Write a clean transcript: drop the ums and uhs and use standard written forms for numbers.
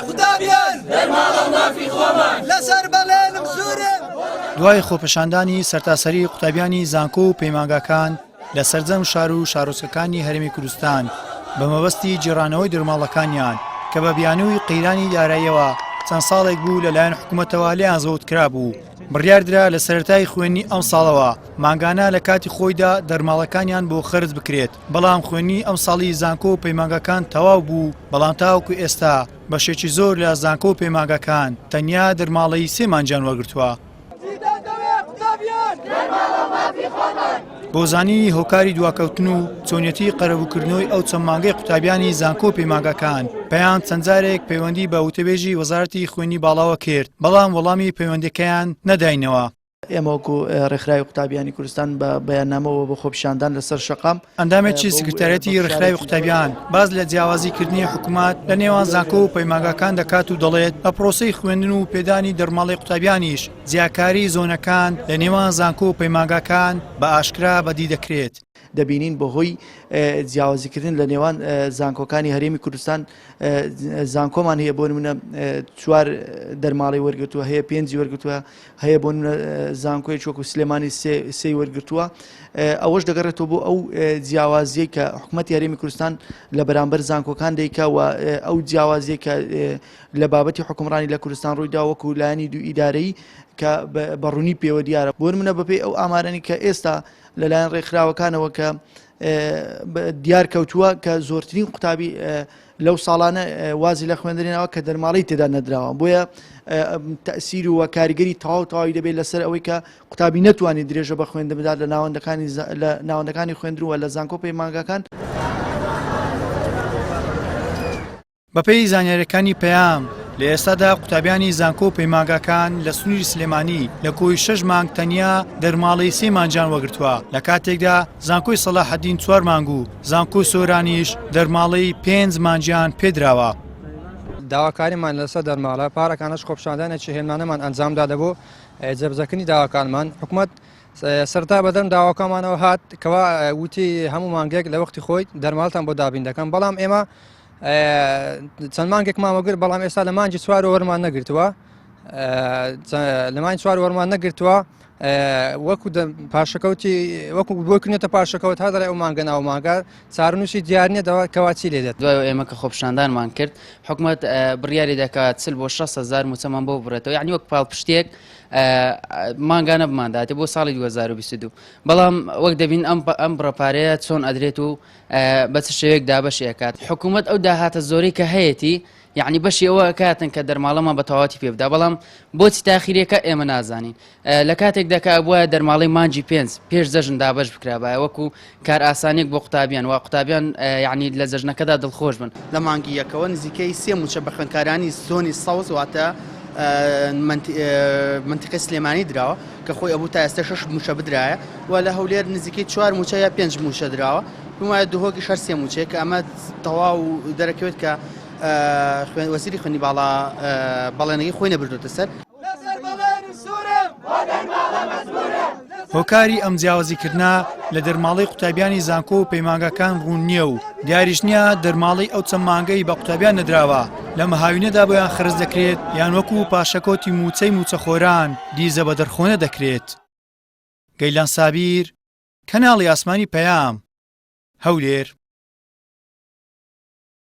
قوتابیان دەرماڵە و مافی خۆمان لەسەر بەڵێنم سوورم. دوای خۆپێشاندانی سەرتاسەری قوتابیانی زانکۆ و پەیمانگاکان لە سەرجەم شار و شارۆچکەکانی هەرێمی کوردستان بە مەبەستی گێڕانەوەی دەرماڵەکانیان کە بە بیانووی قەیرانی داراییەوە چەند ساڵێک بوو لەلایەن حکوومەتەوە لێیان زەوت کرابوو بڕیاردرا لە سەرەتای خوێندنی ئەمساڵەوە مانگانە لە کاتی خۆیدا دەرماڵەکانیان بۆ خەرج بکرێت بەڵام خوێندنی ئەمساڵی زانکۆ و پەیمانگاکان تەواو بوو، بەڵام تاوەکو ئێستا بەشێکی زۆر لە زانکۆ و پەیمانگاکان تەنیا دەرماڵەی سێ مانگیان وەرگرتووە. بۆ زانینی هۆکاری دواکەوتن و چۆنیەتی قەرەبووکردنەوەی ئەو چەند مانگەی قوتابیانی زانکۆ و پەیمانگاکان، پەیام چەند جارێک پەیوەندی بە وتەبێژی وەزارەتی خوێندنی باڵاوە کرد، بەڵام وەڵامی پەیوەندیەکەیان نەداینەوە. ئێمە وەکو ڕێکخراوی قوتابیانی کوردستان بە بەیاننامەوە بۆ خۆپیشاندان لەسەر شەقام ئەندامێکی سکرتاریەتی ڕێکخراوی قوتابیان باس لە جیاوازی کردنی حکومەت لە نێوان زانکۆ و پەیمانگاکان دەکات و دەڵێت لە پرۆسەی خوێندن و پێدانی دەرماڵەی قوتابیانیش جیاکاری زۆنەکان لە نێوان زانکۆ و پەیمانگاکان بە ئاشکرا بەدی دەکرێت. دەبینین بەهۆی جیاوازیکردن لە نێوان زانکۆکانی هەرێمی کوردستان زانکۆمان هەیە بۆ نمونە چوار دەرماڵی وەرگتووە هەیە پێنجی وەرگتووە هەیە بۆ نمونە زانکۆی وەکو سلێمانی سێی وەرگتووە ئەوەش دەگەڕێتەوە بۆ ئەو جیاوازیەی کە حکوومەتی هەرێمی کوردستان لە بەرامبەر زانکۆکان دەیکا و ئەو جیاوازیە کە لە بابەتی حکومڕانی لە کوردستان ڕوویدا وەکو لایەنی دوو ئیدارەی کە بەڕوونی پێوە دیارە بۆ نمونە بەپێی ئەو ئامارانی کە ئێستا لەلایەن ڕێکخراوەکانەوە کە دیار کەوتووە کە زۆرترین قوتابی لەو ساڵانە وازی لە خوێندنەوە کە دەرماڵی تێدا نەدراوە بۆیە تەسیر و کاریگەری تەواو تەواوی دەبێت لەسەر ئەوەی کە قوتابی نەتوانێت درێژە بە خوێندن بدات لە ناوەندەکانی لە ناوەندەکانی خوێندن و لە زانکۆ پەیمانگاکان. بەپێی زانیاریەکانی پەیام، لە ئێستادا قوتابیانی زانکۆ و پەیمانگاکان لە سنووری سلێمانی لە کۆی شەش مانگ تەنیا دەرماڵەی سێ مانگیان وەگرتووە، لە کاتێکدا زانکۆی سەڵاحەدین چوار مانگ و زانکۆی سۆرانیش دەرماڵەی پێنج مانگیان پێدراوە. داواکاریمان لەسەر دەرماڵە پارەکانەش خۆپیشاندانێکی هێمنانەمان ئەنجامدا دەبوو جێبەجێکردنی داواکانمان حکومەت سەرتا بەدەم داواکەمانەوە هات کەوا وتی هەموو مانگێک لە وەختی خۆی دەرماڵتان بۆ دابین دەکەم بەڵام ئێمە چەند مانگێکمان وەگر بەڵام ئێستا لە مانگی چوار وەرمان نەگرتووە لە مانگی چوار وەرمان نەگرتووە وەکو پاشەکەوتی وەکو بۆ کنێتە پاشەکەوت تا دەڵێ ئەو مانگە ناو مانگە چارنووسی دیار نییە دەوە کەوا چی لێ دێت دوای ئێمە کە خۆپیشاندانمان کرد حکومەت بڕیاری دەکات چل بۆ 6 هزار موچەمان بۆ بڕێتەوە یعنی وەک پاڵپشتێک مانگانە بمانداتێ بۆ ساڵی 2022 بەڵام وەک دەبین ئەم ئەم بڕە پارەیە چۆن ئەدرێت و بە چ شێوەیەک دابەشی ئەکات حکوومەت ئەو داهاتە زۆرەی کە هەیەتی یعنی بەشی ئەوە ئەکاتن کە دەرماڵەمان بە تەواوەتی پێ بدا بەڵام بۆچی تاخیرەکە ئێمە نازانین لە کاتێکدا کە ئەبوایە دەرماڵەی مانگی پێنج پێش جەژن دابەش بکرابایە وەکو کار ئاسانیەک بۆ قوتابیان و قوتابیان یعنی لە جەژنەکەدا دڵخۆش بن. لە مانگی یەکەوە نزیکەی سێ مووچە بە خوێندکارانی زۆنی سەوز واتە مەنتیقەی سلێمانی دراوە کە خۆی ئەبوو تا ئێستا شەش مووچە بدرایە و لە هەولێر نزیکەی چوار مووچە یا پێنج مووچە دراوە پێم وایە دهۆکیش هەر سێ مووچەیە کە ئەمە تەواو دەرەکەوێت کە وەزیری خوێندنی باڵا بەڵێنەکەی خۆی نەبردۆتە سەر. هۆکاری ئەم جیاوازیکردنە لە دەرماڵەی قوتابیانی زانکۆ و پەیمانگاکان ڕوون نییە و دیاریش نییە دەرماڵەی ئەو چەند مانگەی بە قوتابیان نەدراوە لەم هاوینەدا بۆیان خەرج دەکرێت یان وەکو پاشەکەوتی مووچەی مووچەخۆران دیزە بە دەرخۆنە دەکرێت. گەیلان سابیر، کەناڵی ئاسمانی پەیام، هەولێر.